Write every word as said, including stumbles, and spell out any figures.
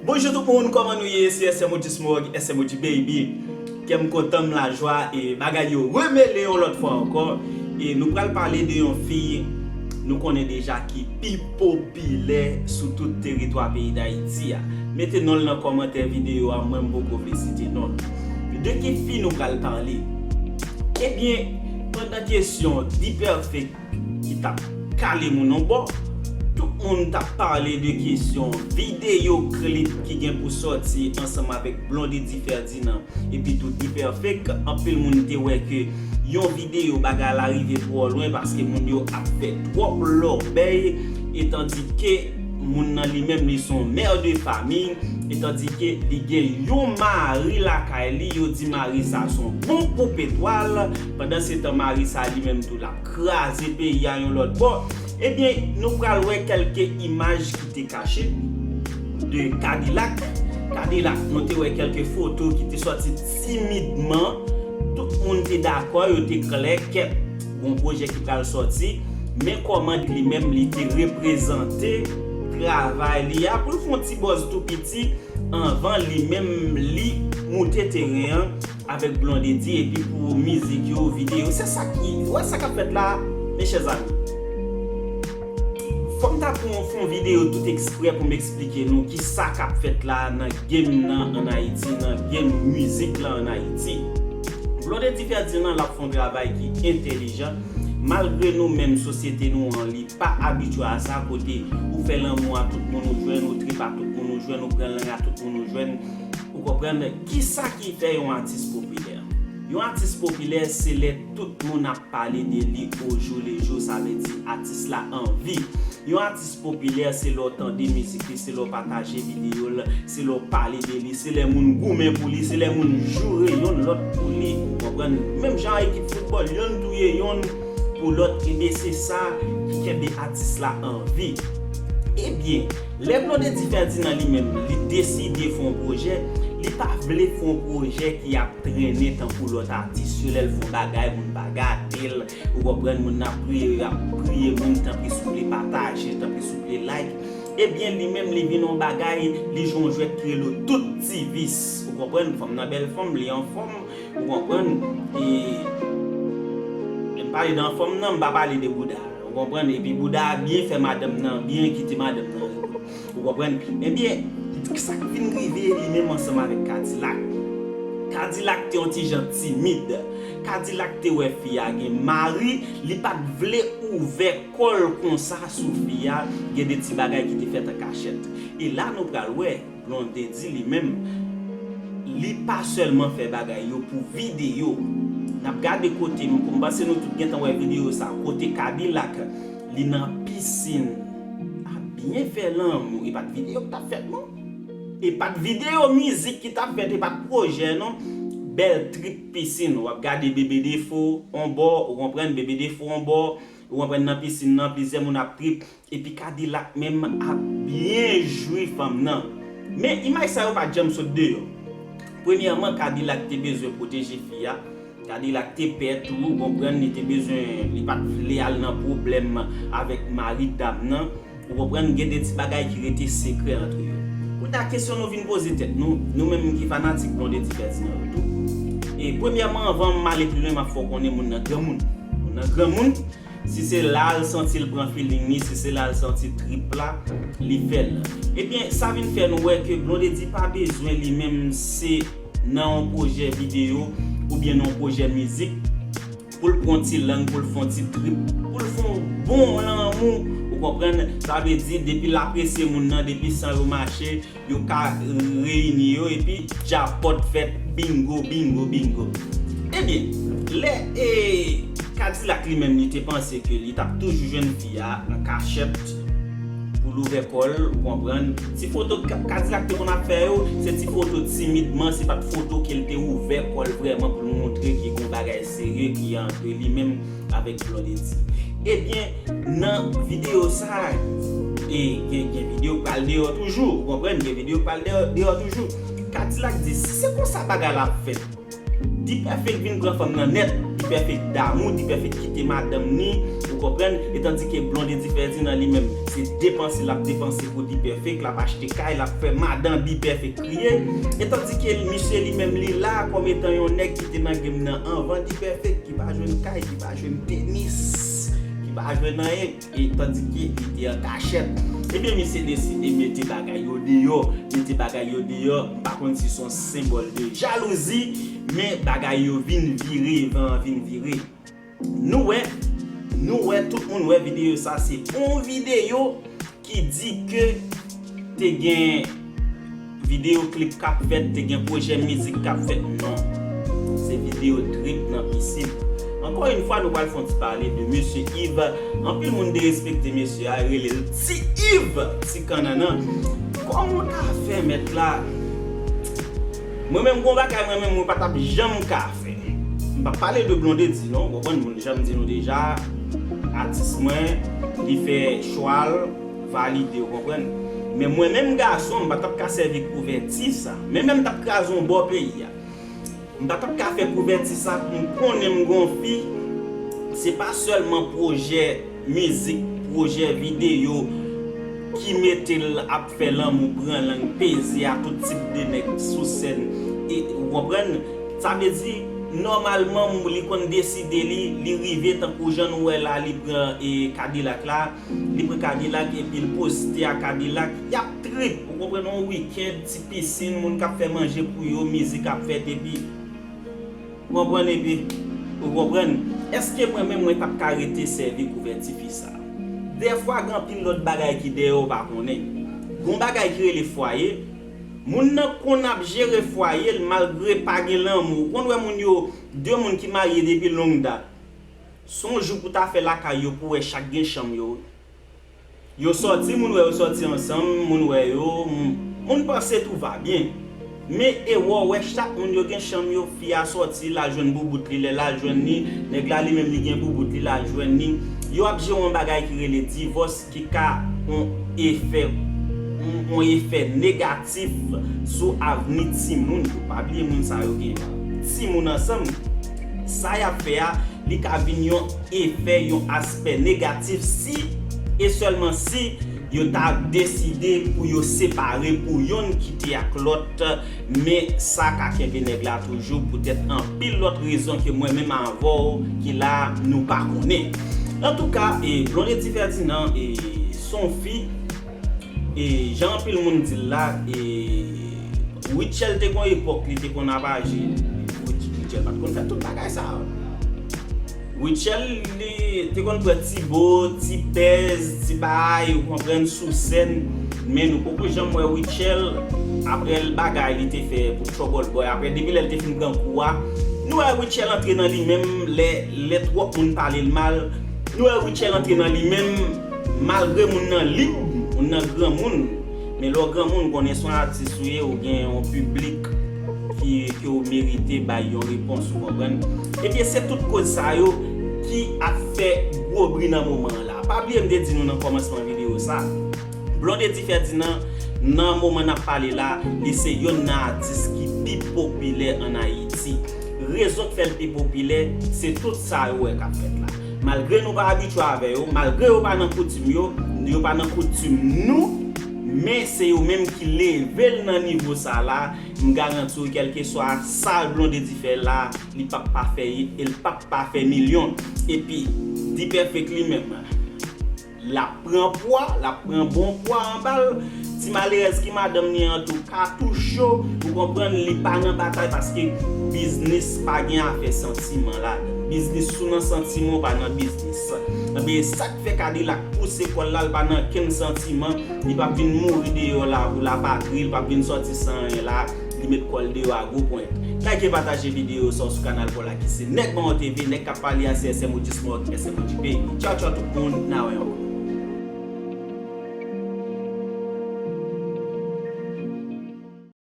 Bonjou tout moun, kòman nou ye? Se S M O G Smog, S M O G Baby. Kè m kontan, m lajwa, e bagay yo remele yon lòt fwa ankò. E nou pral pale de yon fi nou konnen deja ki pi popilè sou tout teritwa peyi Dayiti a. Mete non l nan kòmantè videyo a, mwen m poko vle site non l. De ki fi nou pral pale? Ebyen, pandan kesyon D-Perfect ki t ap kale moun yon bò, tout moun t ap pale de kesyon videyo klip ki gen pou sòti ansanm avèk Blondedy Ferdinand epi tou D-Perfect. Anpil moun te wè ke yon videyo bagay la rive twò lwen paske moun yo ap fè twòp lòbèy, etandike moun nan li menm li se yon mè de fami, etandike li gen yon mari lakay li, yo di mari sa se yon bon koup etwal, pandan se tan mari sa li menm tou l ap kraze peyi a yon lòt bò. Ebyen, nou pral wè kèlke imaj ki te kache de Kadilak. Kadilak, nou te wè kèlke foto ki te sòti timidman. Tout moun te dakò, yo te klè, kèt, gon pwojè ki pral sòti. Men kòman li menm li te reprezante travay li a pou l fè yon ti buzz tou piti anvan li menm li moute teren an avèk Blondedy epi pou mizik yo, videyo. Se sa ki, wè sa k ap fèt la, mes chers amis. Fò m ta pran fè yon videyo tout eksprè pou m eksplike nou ki sa k ap fèt la nan game nan ann Ayiti, nan game mizik la ann Ayiti. Blondedy Ferdinand l ap fè yon travay ki entèlijan, malgre nou menm sosyete nou an li pa abitye a sa, kote ou fè lanmou a tout moun ou jwenn, ou trip a tout moun ou jwenn, ou pran lang a tout moun ou jwenn, ou konprann? Kisa ki fè yon atis popilè? Yon atis popilè se lè tout moun ap pale de li ojou le jou, sa vle di atis la anvi. Yon atis popilè se lè w tande mizik li, se lè w pataje videyo l, se lè w pale de li, se lè moun goumen pou li, se lè moun joure yonn lòt pou li. Ou konprann? Menm jan ekip foutbòl, yonn touye yonn pou lòt, ebyen se sa ki kenbe atis la anvi. Ebyen, lè Blondedy Ferdinand li menm, li deside fè yon pwojè, li pa vle fè yon pwojè ki ap trennen tankou lòt atis yo, lè l fè yon bagay, moun pa gade l, ou konprann, moun nan ap kriye, y ap kriye, moun tanpri souple pataje, tanpri souple like. Ebyen, li menm, li vin yon bagay, li jwe yon jwèt ki rele tout ti vis. Ou konprann, fanm nan bèl fanm, li anfòm, ou konprann, e, lè m pale de anfòm nan, m pa pale de bouda. Ou konprann? Epi bouda a byen fè madanm nan, byen kite madanm nan repo. Ou konprann? Ebyen, sa k vin rive li menm ansanm avèk Kadilak? Kadilak te yon ti jan timid. Kadilak te wè fi a gen mari, li pa t vle ouvè kò l konsa sou fi a. Gen de ti bagay ki te fèt an kachèt. E la nou pral wè, Blondedy li menm, li pa sèlman fè bagay yo pou videyo. N ap gade kote, m, m panse nou tout gentan wè videyo sa, kote Kadilak, li nan pisin, ap byen fè lanmou. E pa t videyo k t ap fèt non. E pa t videyo mizik ki t ap fèt, e pa t pwojè non. Bèl trip pisin, w ap gade Bebe Defo on bò, ou konprann, Bebe Defo on bò, ou konprann, nan pisin nan, plizyè moun ap trip. Epi Kadilak menm ap byen jwi fanm nan. Men imaj sa yo pa t janm sot deyò. Premyèman, Kadilak te bezwen pwoteje fi a. Kadilak te pè tou, ou konprann, li te bezwen, li pa t vle al nan pwoblèm avèk mari dam nan. Ou konprann, gen de ti bagay ki rete sekrè antre yo. Kounye a, kesyon nou vin poze tèt nou, nou menm ki fanatik Blondedy Ferdinand yo tou. E premyèman, anvan m ale pi lwen, m ap fè w konnen moun nan granmoun. Moun nan granmoun, si se la l santi l pran feeling li, si se la l santi trip la, li fè l. Ebyen, sa vin fè nou wè ke Blondedy pa bezwen li menm se nan yon pwojè videyo oubyen nan yon pwojè mizik pou l pran ti lang, pou l fè yon ti trip, pou l fè yon bon lanmou. Ou konprann? Sa vle di, depi l apresye moun nan, depi san yo mache, yo ka reyini yo, epi djapòt fèt, bingo, bingo, bingo. Ebyen, lè, e, Kadilak li menm, li te panse ke li t ap toujou jwenn fi a an kachèt pou l ouvè kò l, ou konprann? Ti foto Ka-, Kadilak te konn ap fè yo, se ti foto timidman, se pa t foto ke l te ouvè kò l vrèman pou l montre ke gon bagay serye ki antre li menm avèk Blondedy. Ebyen, nan videyo sa, e gen, gen videyo k pral deyò toujou, ou konprann? Gen videyo k pral deyò, deyò toujou. Kadilak di, si se konsa bagay la ap fèt, D-Perfect vin pran fanm nan nèt. D-Perfect damou, D-Perfect kite madanm ni, ou konprann? E tandike Blondedy Ferdinand li menm, se depanse l ap depanse pou D-Perfect, l ap achte kay, l ap fè madan D-Perfect kriye. E tandike misye li menm li la kòm etan yon nèg ki te nan game nan anvan D-Perfect, ki pa jwenn kay, ki pa jwenn tenis, ki pa jwenn anyen. E tandike li te an kachèt. Ebyen, misye deside mete bagay yo deyò. Mete bagay yo deyò, m pa konn si se yon senbòl de jalouzi, men bagay yo vin vire, van an vin vire. Nou wè, nou wè, tout moun wè videyo sa, se yon videyo ki di ke te gen videyo klip k ap fèt, te gen pwojè mizik k ap fèt. Non. Se videyo trip nan pisin. Ankò yon fwa, nou pral fè yon ti pale de mesye Yves. Anpil moun derespekte mesye a, rele l Ti Yves, ti kannannan. Kòman w ka fè, mèt la? Mwen menm, gon bagay mwen menm, mwen pa t ap janm ka fè. M p ap pale de Blondedy, non, w konprann, moun jan m di nou deja, atis mwen, li fè chwa l, valide, w konprann. Men mwen menm gason, m pa t ap ka sèvi kouvèti sa. Men menm t ap kraze yon bò peyi a. M pa t ap ka fè kouvèti sa pou m konnen m gon fi. Se pa sèlman pwojè mizik, pwojè videyo ki mete l ap fè lanmou, pran lang, peze a tout tip de nèg sou sèn. E, ou konprann? Sa vle di, nòmalman, li konn deside li, li rive tankou jan nou wè la, li pran, e, Kadilak la, li pran Kadilak epi l poste a Kadilak, y ap trip, ou konprann, yon wikenn, ti pisin, moun k ap fè manje pou yo, mizik ap fèt, epi, ou konprann, epi, ou konprann, èske mwen menm mwen t ap ka rete sèvi kouvèti fi sa? Dèfwa, gen anpil lòt bagay ki dèyè w pa konnen. Gon bagay ki rele fwaye, moun nan konn ap jere fwaye l malgre pa gen lanmou. Ou konn wè moun yo, de moun ki marye depi long dat. Se yon jou pou ta fè lakay yo pou wè chak gen chanm yo. Yo sòti, moun wè yo sòti ansanm, moun wè yo, moun, moun panse tout va byen. Men ewò, wè chak moun yo gen chanm yo, fi a sòti, l al jwenn boubout li, lè l al jwenn li, nèg la li menm li gen boubout li, l al jwenn li. Yo ap jere yon bagay ki rele divòs ki ka yon efè, yon, yon efè negatif sou avni timoun yo. Pa bliye moun sa yo gen timoun ansanm. Sa y ap fè a, li ka vin yon efè, yon aspè negatif si e sèlman si yo ta deside pou yo separe, pou yonn kite ak lòt, men sa ka kenbe nèg la toujou poutèt anpil lòt rezon ke mwen menm avè w ki la nou pa konnen. Antouka, e, Blondedy Ferdinand, e, se yon fi, e, jan anpil moun di l la, e, Rutshelle te gon epòk li te konn ap aji, Rutshelle pa t konn fè tout bagay sa yo. Rutshelle, li te konn pran ti bo, ti pèz, ti bay, ou konprann, sou sèn. Men nou poko janm wè Rutshelle, aprè l bagay li te fè pou Trouble Boy, aprè depi lè l te fin pran kou a, nou wè Rutshelle antre nan li menm, lè, lè twòp moun pale l mal, nou wè Rutshelle antre nan li menm, malgre moun nan lib, moun nan granmoun. Men lè w granmoun, konnen se yon atis ou ye, ou gen yon piblik ki, ke w merite bay yon repons, ou konprann? Ebyen, se tout koz sa yo ki ap fè gwo bri nan moman an la. Pa bliye m te di nou nan kòmansman videyo sa, Blondedy Ferdinand, nan moman n ap pale la, li se yonn nan atis ki pi popilè ann Ayiti. Rezon k fè l pi popilè, se tout sa yo wè k ap fèt la. Malgre nou pa abitye avè yo, malgre yo pa nan koutim yo, yo pa nan koutim nou, men se yo menm ki leve l nan nivo sa la. M garanti w, kèlkeswa sa Blondedy fè la, li p ap pa fè, e l p ap pa fè milyon. Epi, D-Perfect li menm, l ap pran pwa, l ap pran bon pwa anba l. Ti malerèz ki madanm ni an tou, katouch yo, ou konprann, li pa nan batay paske biznis pa gen afè santiman ladan. Biznis si w nan santiman, w pa nan biznis. Ebyen, sa k fè Kadilak pouse kò l la, l pa nan kenn santiman, li p ap vin mouri deyò la pou lapatri, li p ap vin sòti san anyen la, li met kò l deyò a gwo pwen. Like, pataje videyo sa w sou kanal pa w la ki se Nèg Mawon T V, nèg k ap pale a se S M O G Smoke, S M O G Baby. Tchaw, tchaw tout moun, n a wè ankò.